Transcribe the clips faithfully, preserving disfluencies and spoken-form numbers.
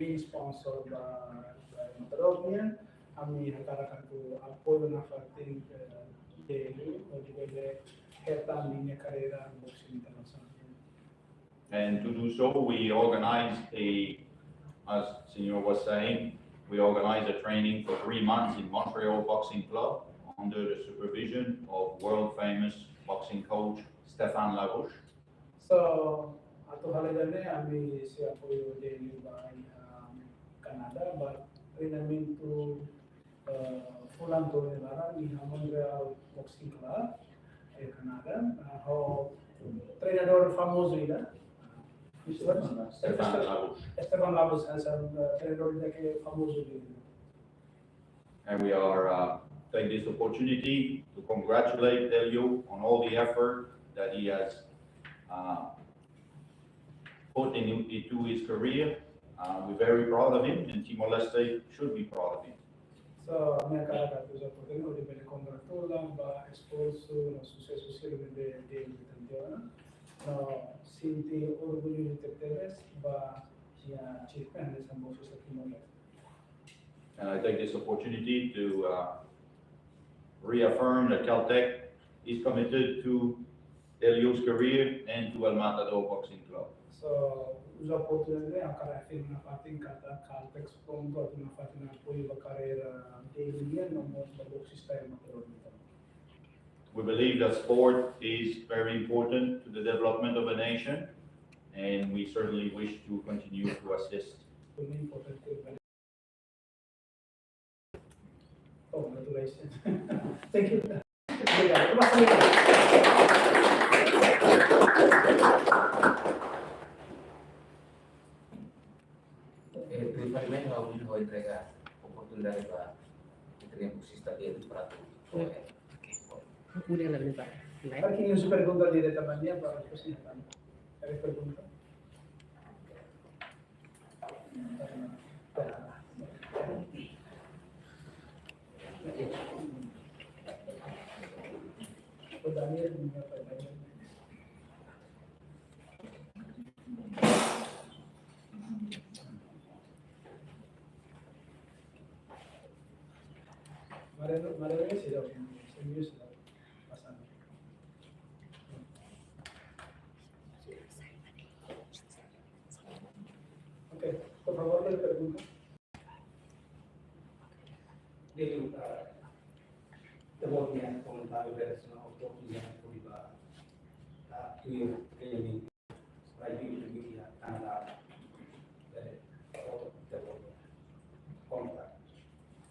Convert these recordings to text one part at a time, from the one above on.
Main sponsor ba, ba Matador nian, ami hakarak atu apoiu nafatin, eh, Delio, hodi bele hetan ninia karreira boxing internasionál. And to do so, we organized a, as Senhor was saying, we organized a training for three months in Montreal Boxing Club under the supervision of world famous boxing coach Stefan Labouche. So, atu halo ida-ne'e ami sei apoiu Delio ba iha Kanadá, ba treinamentu, eh, fulan tolu nia laran iha Montreal Boxing Club iha Kanadá, eh, ho treinadór famozu ida. Stefan Labouche. Stefan Labouche, eh, treinadór ida ke famozu ida. And we are, uh, take this opportunity to congratulate Delio on all the effort that he has, uh, put in, into his career. Uh, we're very proud of him, and Timor-Leste should be proud of him. So, ami hakarak atu uza oportunidade hodi bele kongratula ba esforsu no susesu sira ne'ebé Delio tenke ona. No sente orgullu tebetebes ba nia achievement hanesan boxista Timor-Leste. And I take this opportunity to, uh, reaffirm that Caltech is committed to Delio's career and to El Matador Boxing Club. So, uza oportunidade ne'e hakarak afirma nafatin katak Caltech prontu atu nafatin apoiu ba karreira Delio nian no mós ba boxista El Matador nian. We believe that sport is very important to the development of a nation, and we certainly wish to continue to assist. Congratulations. Thank you. Obrigado. Eh, primeiru, ha'u hakarak entrega oportunidade ba ita-nia boxista Delio para atu. Oke. Udah lah, bentar. Para quem usa pergunta diretamente para a cocina, para a pergunta. Mare, mare, mare, sira, sira, sira, pasang. Oke, por favor, le pregunto. Delio, ah, ita-boot nia komentáriu relasionadu ho oportunidade hodi ba, ah, tuir treinamentu para iha Kanadá. Eh, ita-boot nia komentáriu.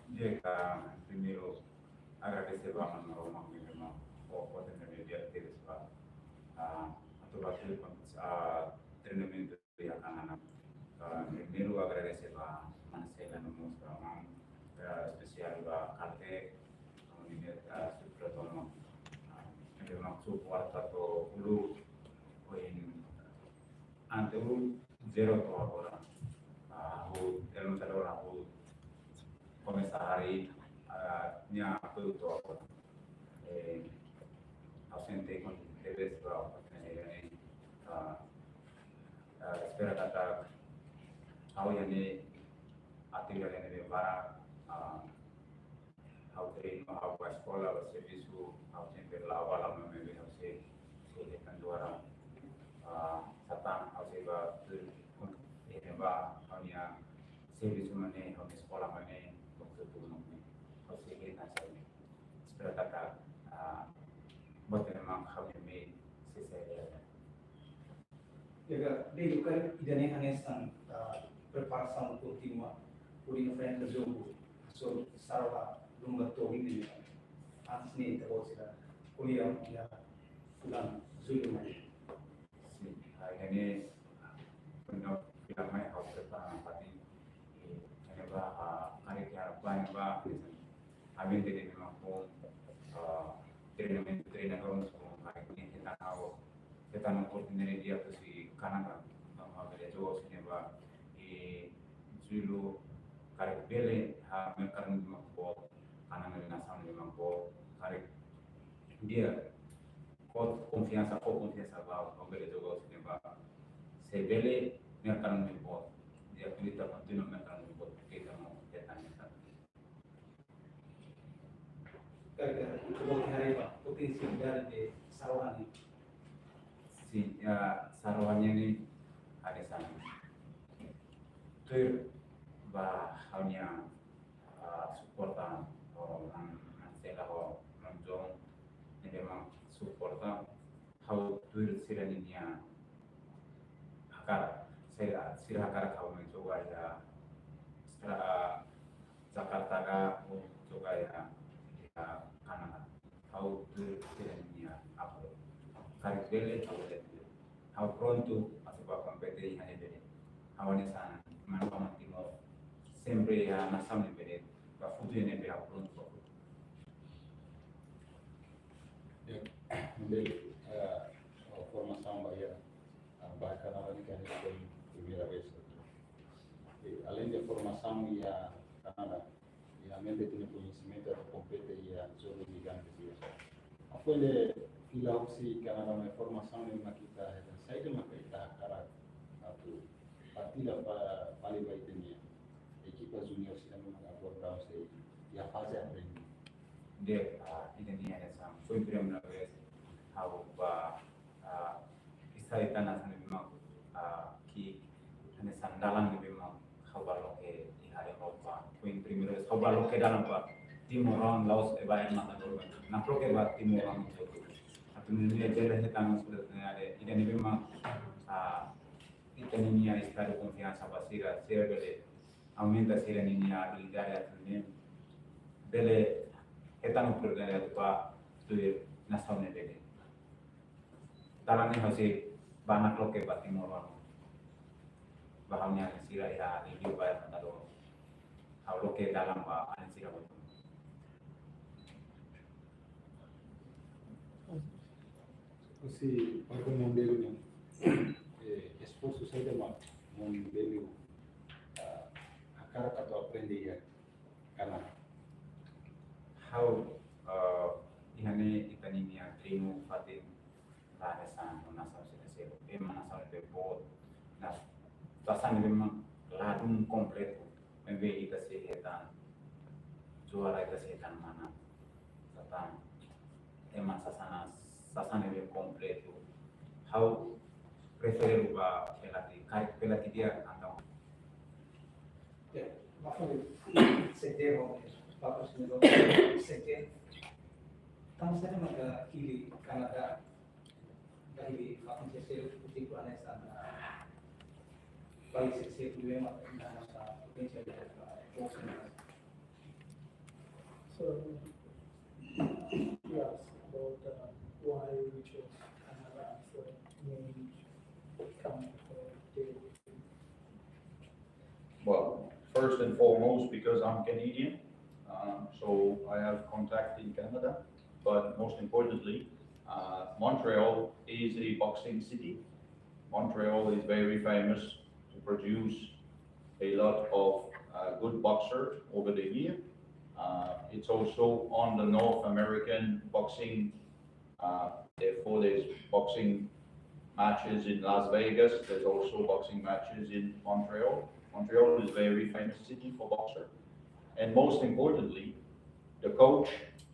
Di'ak, primeiru agradese ba mana Roma, mana Roma, ho oportunidade di'ak tebes ba, ah, atu ba tuir, ah, treinamentu iha Kanadá. Ah, primeiru agradese ba mana Sela no mós ba mana, ah, espesiál ba Caltech, komunidade, ah, Supratono. Ah, ne'ebé mak suporta to'o uluk, ohin, ante uluk, zero to'o agora. Ah, ha'u, El Matador, ha'u komesa harii, ah, nia apoiu to'o agora. Eh, ha'u sente kontente tebes ba oportunidade ne'e, ah, ah, espera katak ha'u iha ne'e atividade ne'ebé barak, ah, ha'u treinu, ha'u bá eskola, bá servisu, ha'u sempre la'o ba la'o mai, maibé ha'u sei, sei hetan dua ran. Ah, satán ha'u sei bá tuir, eh, ba ha'u-nia servisu mak ne'e, ha'u-nia eskola mak ne'e, waktu itu mak ne'e, ha'u sei hetan saida. Espera katak, ah, buat ne'ebé mak ha'u-nia mehi sei sai di'ak. Di'ak, Delio, karik ida-ne'e hanesan, ah, preparasaun kontínua hodi enfrenta jogu, so, sara ba lomba to'o oin, antes ne'e ita-boot sira ko'alia iha fulan Jullu mai. Sin, ah, ida-ne'e, ah, fulan Jullu mai ha'u prepara nafatin, eh, ida-ne'e ba, ah, karik iha ba, ba, Ami hatene memang ho, eh, treinamentu, treinadór mós ho, karik ne'e hetan ha'u, hetan oportunidade di'ak husi Kanadá, tanba ha'u bele joga husi ne'ebá, eh, Jullu karik bele, ah, merkadu ne'ebé mak boot, Kanadá nasaun ne'ebé mak boot, karik di'ak, fó konfiansa, fó konfiansa ba ha'u, ha'u bele joga husi ne'ebá. Se bele, merkadu ne'ebé boot. Di'ak, Ita kontinua mental buat kita mau kita. Kira-kira, coba kita haree ba potensiál dari sarohan ne'e. Sin, ya, sarohan ne'e hanesan tuir ba ha'u-nia, ah, suporta, oh, man, man sela ho man jong, ne'ebé mak suporta ha'u tuir sira-nia hakarak, sira, sira hakarak ha'u mai joga iha, sira, Jakarta ka, ou joga iha, iha Kanadá. Ha'u tuir sira-nia apoiu. Karik bele, ha'u bele. Ha'u prontu atu bá kompete iha ne'ebé de'it. Ha'u hanesan manu-manu Timor, sempre iha nasaun ne'ebé de'it. Ba futuru ne'ebé ha'u prontu ba futuru. Ya, bele, eh, formasaun ba iha, ah, ba Kanadá ne'e kan foi primeira vez. E, além de formasaun iha Kanadá, iha ne'ebé ita-nia koñesimentu atu kompete iha Jogus Jigantes nian. Foin fila husi Kanadá mai formasaun ne'e mak ita hetan saida mak ita hakarak atu partilla ba, fali ba ita-nia ekipa juniór sira ne'ebé mak agora daudaun sei iha faze aprende. Di'ak, ah, ida-ne'e hanesan foin primeira vez ha'u bá, ah, iha ita-nia nasaun ne'ebé mak, ah, ki'ik, hanesan dalan ne'ebé mak ha'u bá loke iha Europa. Foin primeira vez ha'u bá loke dalan ba timoroan la'ós ema matan-dalan. Nakloke ba timoroan hotu. Atu nune'e bele hetan surat ne'e ida ne'ebé mak, ah, ita-nia estadu konfiansa ba sira, sira bele aumenta sira-nia abilidade atu nune'e bele hetan oportunidade atu bá tuir nasaun ne'ebé de'it. Dalan ne'e ha'u sei bá nakloke ba timoroan. Ba ha'u-nia alin sira iha liuliu ba matan-dalan. Ha'u loke dalan ba alin sira hotu. Husi Marco Mondelo ne'e, eh, esforsu saida mak Mondelo, ah, hakarak atu aprende iha Kanadá? Ha'u, eh, iha ne'e ita-nia treinu fatin la hanesan nasaun sira seluk. Ema nasaun ne'ebé boot. Nah, sasán ne'ebé mak ladún kompletu. Ne'ebé ita sei hetan juara, ita sei hetan manán. Sasán, ema sasán, sasán ne'ebé kompletu. Ha'u prefere ba pelatih, karik pelatih di'ak entaun. Ya, maaf, C T ho, patrocinador C T. Tanba saida maka hili Kanadá, hili fatin C T, tipo hanesan, ah, país C T ne'ebé mak iha potensiál, ah, boot. So, he asked about, uh, why we chose Canada as the main country for daily. Well, first and foremost, because I'm Canadian, um, so I have contact in Canada. But most importantly, uh, Montreal is a boxing city. Montreal is very famous to produce a lot of, uh, good boxers over the year. Uh, it's also on the North American boxing, uh, therefore there's boxing matches in Las Vegas. There's also boxing matches in Montreal. Montreal is a very famous city for boxer. And most importantly, the coach,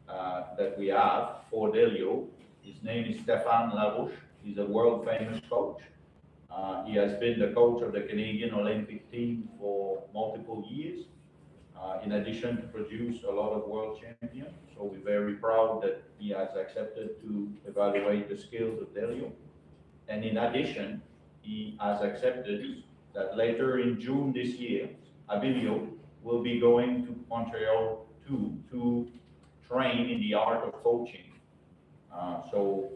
uh, that we have for Delio, his name is Stéphane Larouche. He's a world famous coach. Uh, he has been the coach of the Canadian Olympic team for multiple years, uh, in addition to produce a lot of world champions. So we're very proud that he has accepted to evaluate the skills of Delio. And in addition, he has accepted that later in June this year, Abílio will be going to Montreal too, to train in the art of coaching. Uh, so,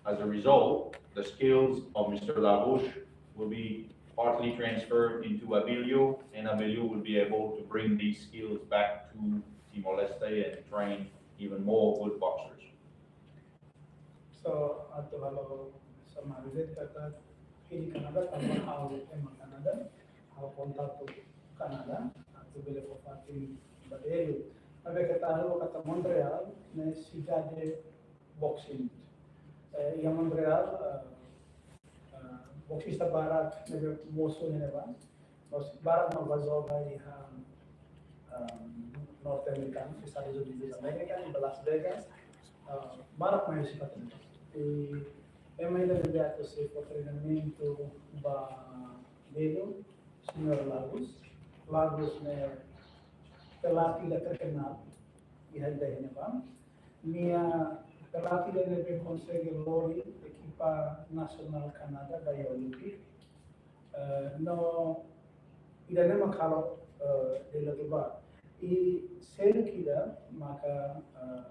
as a result, the skills of Mister Larouche will be partly transferred into Abílio, and Abílio will be able to bring these skills back to Timor-Leste and train even more good boxers. So, atu halo summary de'it katak hili Kanadá tanba ha'u ema Kanadá, ha'u kontatu Kanadá, atu bele fó fatin ba Delio. Maibé keta haluha katak Montreal ne'e sidade boxing. Eh, iha Montreal, eh, eh, boxista barak ne'ebé mosu iha ne'ebá. Barak mak bá joga iha, um, Norte Amerikanu, Estados Unidos Amérika, iha Las Vegas, uh, barak mak husi Patriotas. I ema ida ne'ebé atu sei fó treinamentu ba Belu, Señór Lagos. Lagos ne'e pelatih ida terkenal iha ida-ne'ebá. Nia pelatih ida ne'ebé konsege lori ekipa nasionál Kanadá ba iha Olímpik. Eh, no ida-ne'e mak halo, eh, Belu atu bá. I seluk ida maka, eh,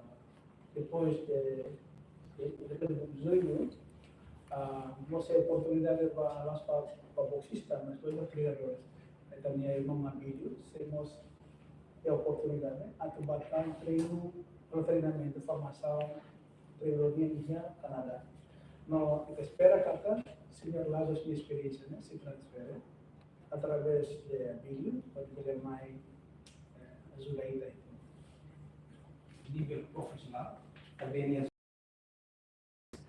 depois de, de, de, de Jullu, ah, mós iha oportunidade ba, la'ós ba, ba boksista, mas ba treinadores. Entaun, nia irmaun Abílio sei mós iha oportunidade atu bá tau treinu, treinamentu, formasaun, treinu nian iha Kanadá. No, ita espera katak Señór Lagos nia esperiénsia ne'e sei transfere através de Abílio, para poder mai, eh, ajuda ita. Nivel profisionál, tanba nia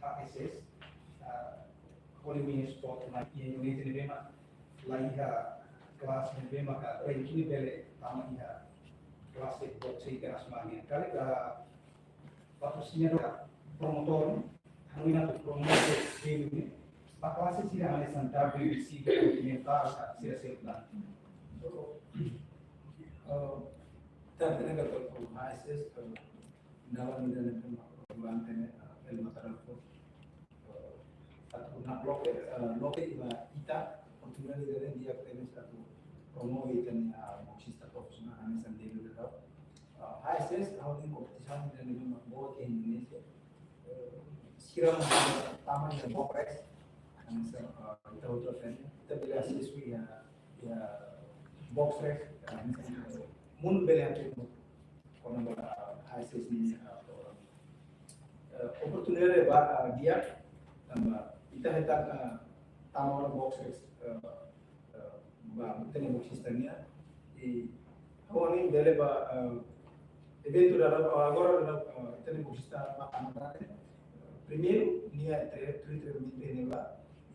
H S S, ah, Holy Winner Sport, na iha Indonézia ne'ebé mak la iha klase ne'ebé mak ranking ne'e bele tama iha klase boxe internasionál nian. Karik, ah, patrosinadór, promotór, hanoin atu promove Belu ne'e ba klase sira hanesan W B C, Continental, ka sira seluk tan. So, eh, tan ne'e katak H S S, eh, dalam ida-ne'e mak durante ne'e, eh, Belu mak tara fó, eh, atu nakloke, eh, loke ba ita, oportunidade ida-ne'e di'ak tebes atu promove ita-nia, eh, boksista profisionál hanesan Belu ne'e. Ah, H S S, ha'u hanoin kompetisaun ida ne'ebé mak boot iha Indonézia. Eh, sira mak tama iha box race, hanesan, ah, ita hotu hatene, ita bele asesu iha, iha box race, ah, hanesan, eh, mundu bele atu kona-ba, ah, H S S nian, ah, eh, oportunidade ba, ah, di'ak, tanba ita hetan, ah, tama ona box race, eh, eh, ba ita-nia boksista nian. I ha'u hanoin bele ba, eh, eventu daudaun, eh, agora daudaun, eh, ita-nia boksista ba Kanadá, eh, primeiru, nia tre-, tre-, treinamentu iha ne'ebá.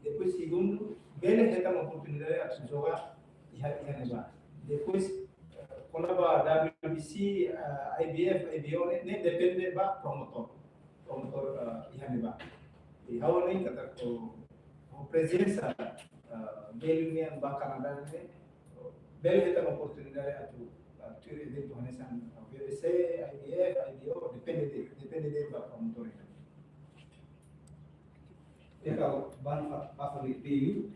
Depois, segundu, bele hetan oportunidade atu joga iha, iha ne'ebá. Depois, eh, kona-ba W B C, eh, I B F, I B O, ne'e, ne'e depende ba promotór. Promotór, eh, iha ne'ebá. I ha'u hanoin katak ho, ho prezensa, eh, Belu nian ba Kanadá ne'e, bele hetan oportunidade atu, eh, tuir eventu hanesan, eh, W B C, I B F, I B O, depende de'it, depende de'it ba promotór. Entaun, ba, ba, ba fali Belu,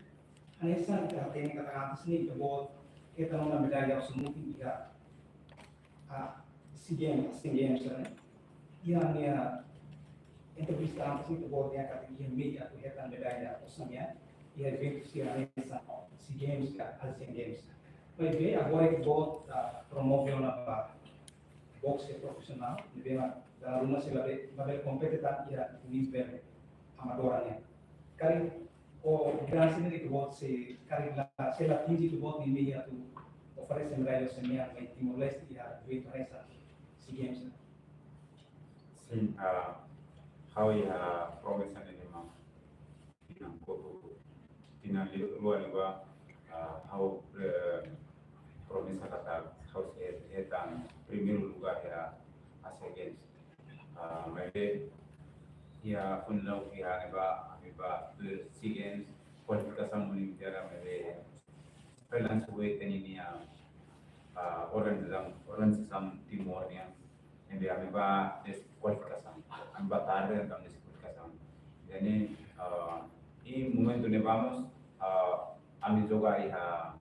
hanesan ita hatene katak antes ne'e, ita-boot hetan ona medalla osan mutin iha, ah, SEA Games, Asian Games, ne'e. Iha nia entrevista antes ne'e, ita-boot dehan katak iha mehi atu hetan medalla osan nian iha eventu sira hanesan SEA Games ka Asian Games. Maibé agora ita-boot, ah, promove ona ba boxe profisionál, ne'ebé mak dala ruma sei la be-, la bele kompete tan iha nivel amadór nian. Karik, o, grasi ne'e ita-boot sei, karik la, sei la atinje ita-boot nia mehi atu oferese medalla osan nian mai Timor-Leste iha eventu hanesan SEA Games. Sin, ah, ha'u iha promesa ne'e mak tinan kotuk, tinan li-, rua liubá, ah, ha'u, eh, promesa katak ha'u sei hetan primeiru lugár iha Asian Games. Ah, maibé iha funeral iha ne'ebá, ami bá tuir SEA Games, kualifikasaun Olimpiada, maibé freelance wei teni nian, ah, organizasaun, organizasaun Timor nian, ne'ebé ami bá deskualifikasaun. Ami bá tarde, entaun deskualifikasaun. Jadi, ah, iha momentu ne'ebá mós, ah, ami joga iha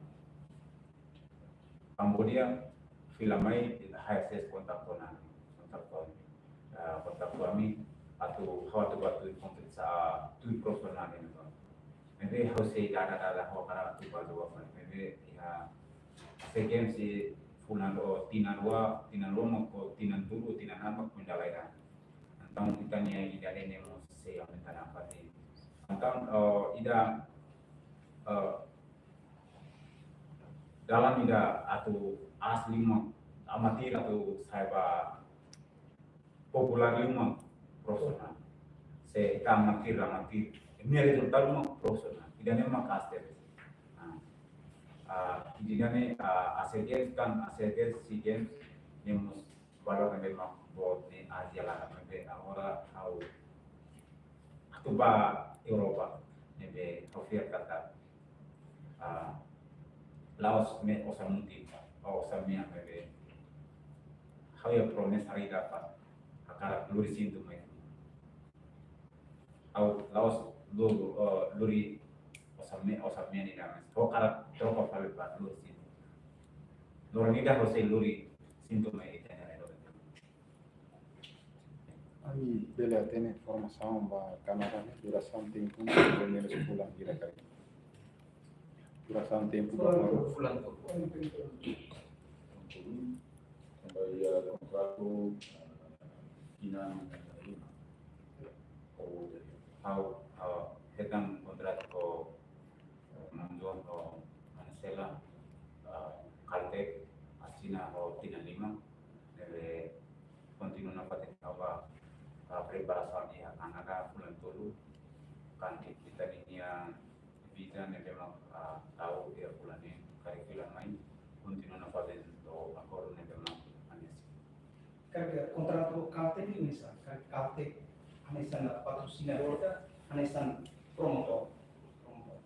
Kamboja, fila mai, H S S kontaktu ona ami, kontaktu ami. Ah, kontaktu ami, atu ha'u atu bá tuir kompetisi, tuir profisionál nian. Maibé ha'u sei dada, dada, ha'u hakarak atu bá joga fali. Maibé iha SEA Games sei fulan rua, tinan rua, tinan rua mak, tinan tolu, tinan haat mak foin dala ida. Entaun ita-nia idade ne'e mós sei aumenta nafatin. Entaun, eh, ida, eh, dalan ida atu aas liu mak, amatir atu sai ba populár liu mak profisionál. Se ita amatir, amatir, nia rezultadu mak profisionál. Ida-ne'e mak kaste. Ah. Ah, ida-ne'e, ah, Asian Games kan, Asian Games, SEA Games, ne'e mós valór ne'ebé mak boot iha Ázia laran, ne'ebé agora ha'u atu bá Europa, ne'ebé ha'u fiar katak, ah, la'ós mak osan mutin, osan mean, ne'ebé ha'u iha promesa ida para hakarak lori sintu mai. Ha'u la'ós lori, eh, lori osan mean, osan mean ida, mas ha'u hakarak troka fali ba lori sintu. Loron ida ha'u sei lori sintu mai ita-nia redór. Ami bele hatene informasaun ba Kanadá ne'e durasaun tempu, pelo menus fulan hira karik? Durasaun tempu ba Fulan tolu. Fulan tolu. Fulan tolu. Tanba iha kontratu, eh, tinan lima. Ha'u, ha'u hetan kontratu ho, eh, Maun John ho Maun Sela, eh, Caltech, asina ho tinan lima. Ne'ebé kontinua nafatin ha'u ba, eh, preparasaun iha Kanadá fulan tolu. Kan ita-nia visa ne'ebé mak, ah, tau iha fulan ne'e, karik fila mai, kontinua nafatin ho akordu ne'ebé mak ami asina. Karik kontratu Caltech ne'e hanesan, karik Caltech hanesan patrosinadór ka, hanesan promotór. Promotór.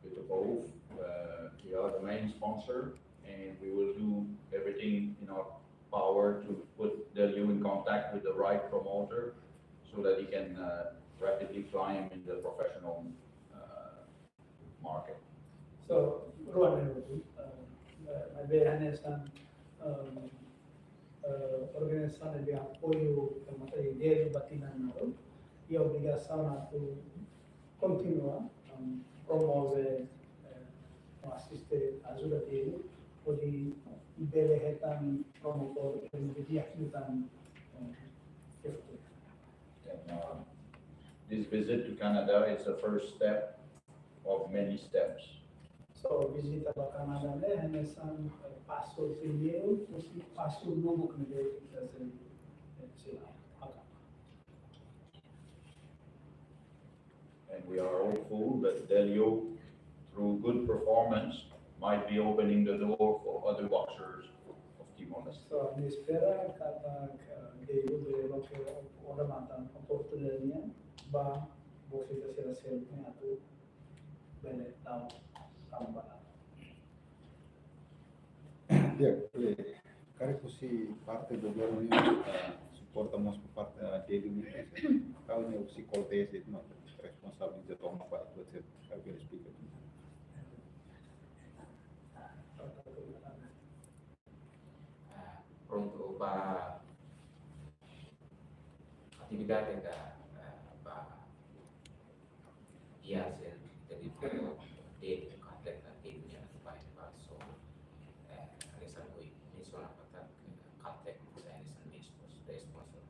With the both, uh, we are the main sponsor, and we will do everything in our power to put Delio in contact with the right promoter so that he can, uh, rapidly climb in the professional, uh, market. So, Ruan, eh, eh, maibé hanesan, um, eh, organizasaun de apoiu ke mata ideia ba tinan naruk, iha obrigasaun atu kontinua, um, promove, eh, no asiste, ajuda Delio, hodi bele hetan promotór, hodi bele hetan, eh, ke futuru. And, uh, this visit to Canada is the first step of many steps. So, vizita ba Kanadá ne'e hanesan, eh, pasu primeiru, husi pasu novo ke ita sei, eh, sei la. And we are hopeful that Delio, through good performance, might be opening the door for other boxers of Timor-Leste. So, ami espera katak, eh, Delio bele loke odamatan oportunidade nian ba boxista sira seluk ne'e atu bele tau tamba. Di'ak, eh, karik husi parte governu nian, eh, suporta mós ba parte, eh, Delio nian, eh, kau-nia husi Caltech, no, responsabilidade toma ba, pode ser, karik bele esplika. Ah, prontu, ba atividade da, ah, ba iha Asian, jadi, de, de, Caltech, de, de, ba, ba, so, eh, hanesan ohin mensiona katak, eh, Caltech, hanesan main sponsor, de sponsor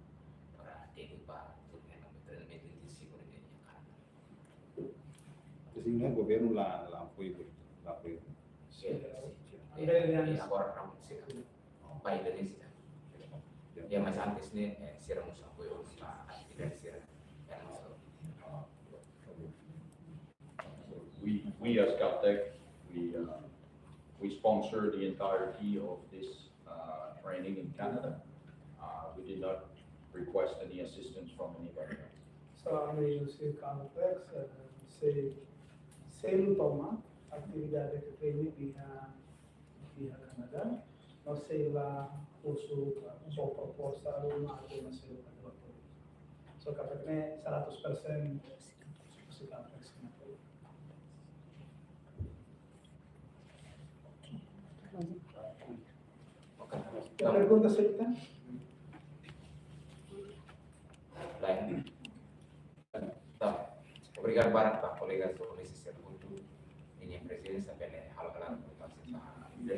para de, de, ba, treinamentu intensivu de, de, Canada. Entaun, ne'e governu la, la apoiu, la apoiu. Sin, sin. Agora, agora, sin. Ba Indonézia. Ya, mas antes ne'e, eh, sira mós apoiu ba atividade sira. Ya, mas, we, we as Caltech, we, uh, we sponsor the entirety of this, uh, training in Canada. Uh, we did not request any assistance from anybody else. So, ami husi Caltech, eh, sei, sei toma atividade ke training iha, iha Kanadá, no sei la husu, eh, proposta, no sei la. So, Caltech ne'e seratus persen husi Caltech. Pergunta seluk? Lain. Entaun, obrigadu barak ba kolega jornalista sira hotu ninia prezensa, bele halo klaru ba